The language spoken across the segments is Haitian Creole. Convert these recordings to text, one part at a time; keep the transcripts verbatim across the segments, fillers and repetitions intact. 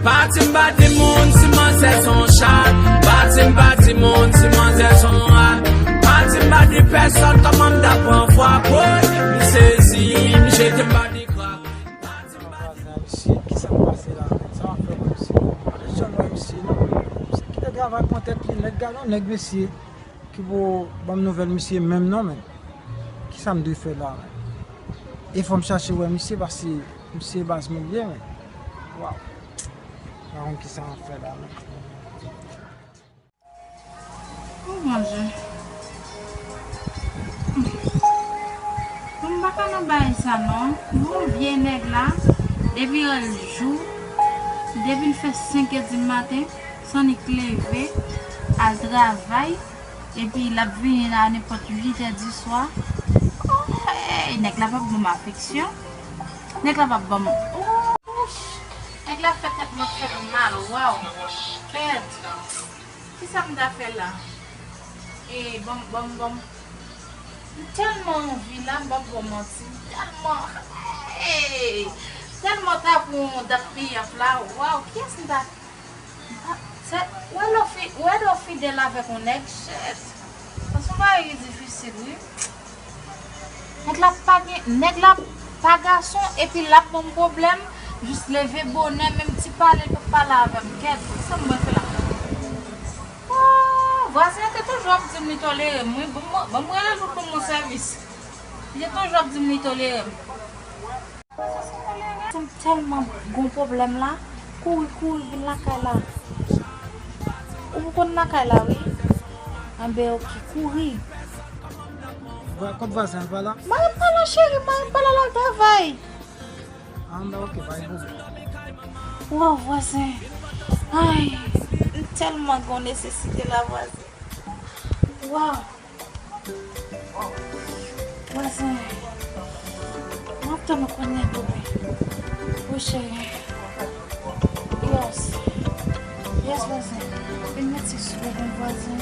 Pati m pati moun si manzè son chat. Pati m pati moun si manzè son rat. Pati m pati pèsòn kòman m ta pran fwa. Woy, m sezi, m jete m pati krak. Pati m pati Mesye, kisa k pase la menm? Sa w ap fè pou mesye? Pa bezwen wè mesye non. Mesye kite travay pran tèt li, nèg gadon nèg mesye. Ki pou ban m nouvèl misye menm non, men. Kisa m dwe fè la, men? E fò m chache wè misye, paske misye baz mwen byen, men. Waw. Pa konn kisa m ap fè la, men. O Bondye. Bon, m pa ka nan bagay sa non. Bon, vye nèg la, depi l jou, depi l fè senk è di maten, Sonic leve, al travay, epi l ap vini la nenpòt uit è di swa. Oh, hey, nèg la p ap ban m afeksyon. Nèg la p ap ban m. Oh, nèg la fè tèt mwen fè m mal. Waw. Kèt. Kisa m ta fè la? E, ban m, ban m, ban m. M tèlman anvi la, m p ap ba w manti. M tèlman, hey, tèlman ta pou yon dat piyaf la. Waw, kiyès m ta Sè, ou wè lè w fi-, ou wè lè w fidèl avèk yon nèg, shit. Sa se yon bagay ki difisil, wi. Nèg la pa gen, nèg la pa gason, epi l ap ban m pwoblèm, jis leve bonè, menm ti pale, l p ap pale avè m, kèt, sa m pral fè la? Oh, vwazen an te toujou ap di m li tolere m, wi, ban m, ban m rele l pou l ban m yon sèvis. Li te toujou ap di m li tolere m. Se m tèlman gon pwoblèm la, kouri, kouri vin lakay la. Ou konn lakay la, wi. Anben, oke, kouri. Vwa-, kot vwazen an pa la? Mari m pa la, cheri, mari m pa la, l al travay. Anben, oke, pa gen pwoblèm. Waw, vwazen. Ay, m tèlman gon nesesite la, vwazen. Waw. Vwazen, m ap tann ou kounye a, bebe. Wi, cheri. Yes. Yes, vwazen. Vin met sik sou bonbon, vwazen.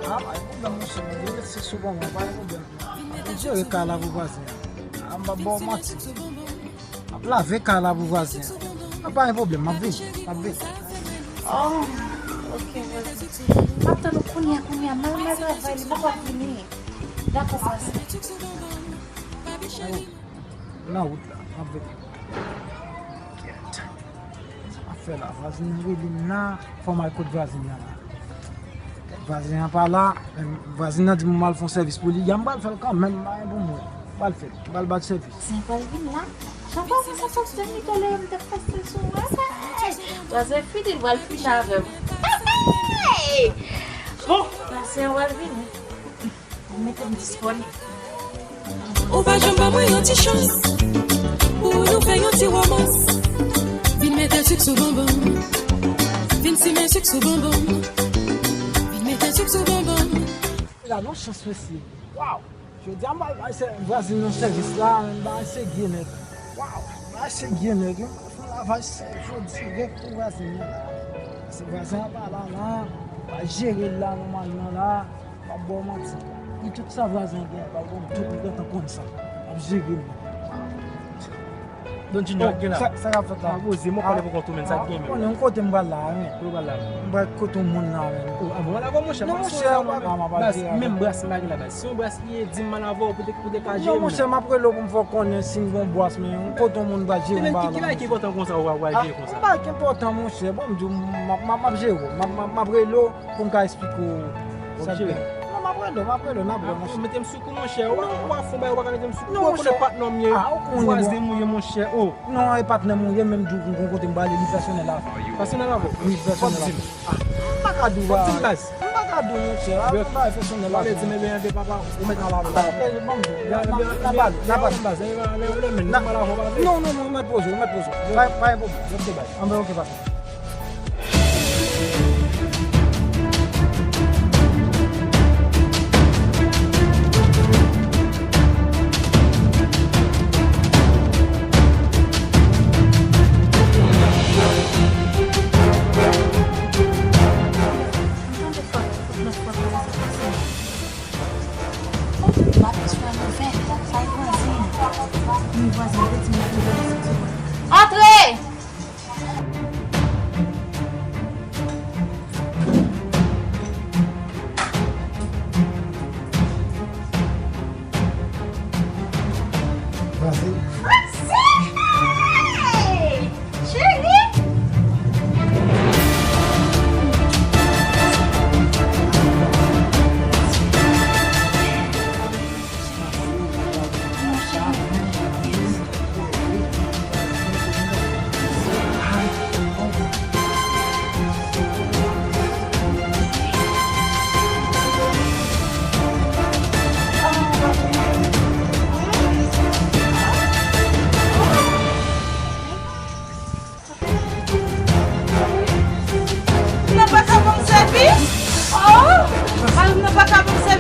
Ah, pa gen pwoblèm, monchè. Vin met sik sou bonbon, pa gen pwoblèm. M ap jere kay la pou vwazen an. Ah, m p ap ba w manti. M ap lave kay la pou vwazen an. A, pa gen pwoblèm, m ap vini, m ap vini. Oh, oke, vwazen. M ap tann ou kounye a, kounye a. Mari m al travay, li poko ap vini. Dakò, vwazen. Nan wout la, m ap vini. Kèt. Sa m ap fè la? Vwazen nan rele m la. Fò m al kot vwazen nan la. Vwazen an pa la, men vwazen nan di m m al fè yon sèvis pou li. Ya m pral fè l kanmenm, m pa gen pou mwen. M pral fè l, m pral ba l sèvis. Vwazen pral vin la. Jan vwazen sa sòti de mi tolere m te fè stil sou mwen. Hey! Vwazen fini, l pral fini avè m. Hey! Bon, vwazen an pral vini. Mete m disponib. Ou pa janm ban mwen yon ti chans pou nou fè yon ti womans. Vin mete sik sou bonbon. Vin simen sik sou bonbon. Vin mete sik sou bonbon. Se la non chans mesye. Waw! Jodi a m al bay se vwazen nan sèvis la, m bay se vye nèg. Waw! M bay se vye nèg. Fè lavaj se jodi rèk pou vwazen nan la. Se vwazen an pa la la. M bay jere l la nòmalman la. M p ap ba w manti. Li tout sa vwazen gen, pa konn tout li gentan konn sa. M ap jere l. Don Junior, gen la. Sa, sa k ap fèt la? Poze, mwen pale pou kont ou, men sa k gen menm. Konnen yon kote m pral la, men. Kote w pral la? M pral kote yon moun la, men. Oh, ah bon, wala, monchè. Non, monchè, m ap jere. Menm bras m pa gen la, baz. Si yon bras li ye, di m m al avè w pou te, pou te ka jere m. Non, monchè, m ap rele w pou m fè w konnen si m gen yon bras, men yon kote yon moun pral jere m pa la. Ki bagay ki enpòtan konsa ou pral jere konsa? Ah, m pa gen enpòtan, monchè. Bon, m di w, m ap, m ap, m ap jere w. M ap, m ap, m ap rele w. Pou m ka eksplike w sa k gen. Non, m ap rele w, m ap rele w, n ap wè, monchè. Ou mete m sou kou, monchè. Ou pa fon bagay, ou pa ka mete m sou kou. Non, monchè. Patnè m ye. Ah, ou konnen, vwazen m ou ye, monchè. Oh. Non, e patnè m ou ye, menm di w gon kote m prale, li pèsonèl la. Pèsonèl la, bon. Wi, pèsonèl la. Ah, m pa ka di w, fò di m, baz. M pa ka di w, monchè. Bagay pèsonèl la. Pale di m, ebyen, papa, ou mèt nan la. N a pale, n a pale. Non, non, non, ou mèt poze w, ou mèt poze w. Pa, pa gen pwoblèm. Anben, oke, pase. Antre! Yo pa ka panse